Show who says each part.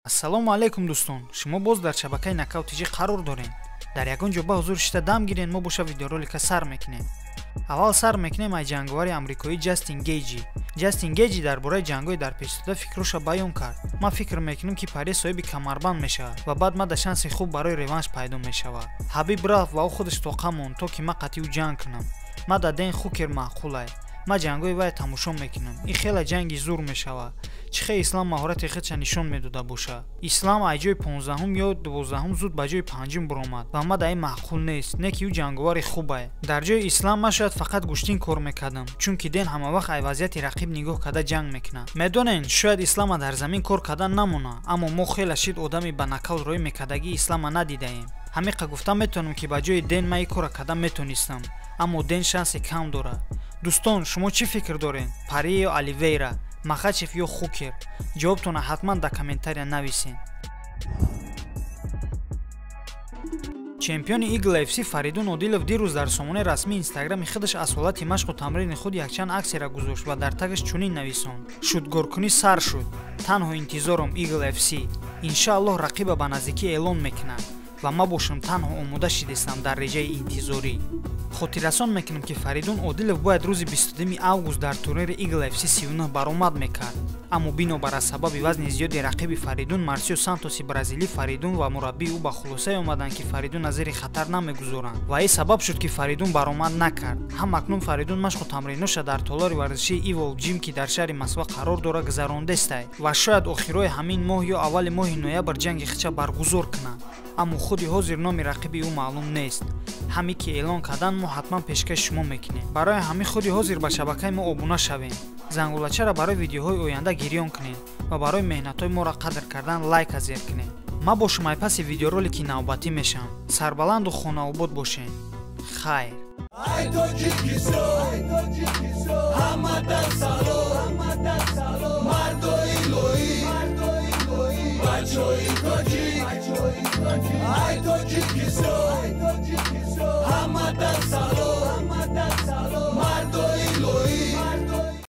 Speaker 1: Ассалому алайкум дӯстон, шумо боз дар шабакаи Нокаут ТЖ қарор доред. Дар ягон ҷо ба ҳузур шита дам гирен, мо боша видеоролика сар мекунем. Аввал сар мекунем аз ҷанговари амрикоӣ Ҷастин Гейҷи. Ҷастин Гейҷи дар бораи ҷангҳои дар пешистода фикроша баён кард. Ман фикр мекунам, ки Паре соҳиби камарбанд мешавад ва баъд мада шанси хуб барои реванш пайдо мешавад. Ҳабиб рафт ва ӯ худаш тоқа монд, то ки ман қатъи ӯ ҷанг кунам. Мада Ден Хукер маъқулай. Ман ҷангҳои вай тамошо мекунам. Ин хеле ҷанги зур мешавад. Чӣ хел Ислам маҳорати худша нишон медода бошад. Ислам аз ҷои 15-ум ё 12-ум зуд ба ҷои 5-ум баромад ва мада ин маъқул нест, не ки ӯ ҷанговари хубае. Дар ҷои Ислам ман шояд фақат гӯштин кор мекардам, чунки Ден ҳамавақт ай вазъияти рақиб нигоҳ карда ҷанг мекунад. Медонен, шояд Ислама дар замин кор кардан намона, аммо мо хеле шид одами ба нокаут роӣ мекардагии Ислама надидаем. Ҳамиқа гуфта метавонам, ки ба ҷои Ден ман ин корро карда метонистам, аммо Ден шанси кам дорад. Дӯстон, шумо чӣ фикр доред? Паре ё Оливейра, Махачев ё Хукер? Ҷавобтонро ҳатман дар комментария нависед. Чемпиони Eagle FC Фаридун Одилов дирӯз дар сомонаи расмии Инстаграми худаш аз ҳолати машқу тамрини худ якчанд аксияро гузошт ва дар тагаш чунин нависонд: шудгоркунӣ сар шуд, танҳо интизорам Eagle FC. Иншааллоҳ рақиба ба наздикӣ эълон мекунад ва ман бошам танҳо омода шидистам дар реҷаи интизорӣ. Хотиррасон мекунам, ки Фаридун Одилов бояд рӯзи 22 август дар турнири Eagle FC 39 баромад мекард, аммо бинобар аз сабаби вазни зиёди рақиби Фаридун Марсио Сантоси бразилӣ, Фаридун ва мураббии ӯ ба хулосае омаданд, ки Фаридун аз зери хатар намегузоранд ва ин сабаб шуд, ки Фаридун баромад накард. Ҳам акнун Фаридун машқу тамриноша дар толори варзишии Evol Gym, ки дар шаҳри Москва қарор дорад, гузарондестай ва шояд охирои ҳамин моҳ ё аввали моҳи ноябр ҷанги хича баргузор кунад. Аммо худи ҳозир номи рақиби ӯ маълум нест. Ҳаме ки эълон кардан, мо ҳатман пешкаши шумо мекунем. Барои ҳамин худи ҳозир ба шабакаи мо обуна шавем, зангулачаро барои видеоҳои оянда гирён кунед ва барои меҳнатҳои моро қадр кардан лайка зер кунед. Ман бо шумои паси видеоролики навбатӣ мешавам. Сарбаланду хонаобод бошед. Хайр.
Speaker 2: Ай Тоҷикистон, ҳама дар салом, мардои лоӣ, бачаҳои тоҷик, ай Тоҷикистон.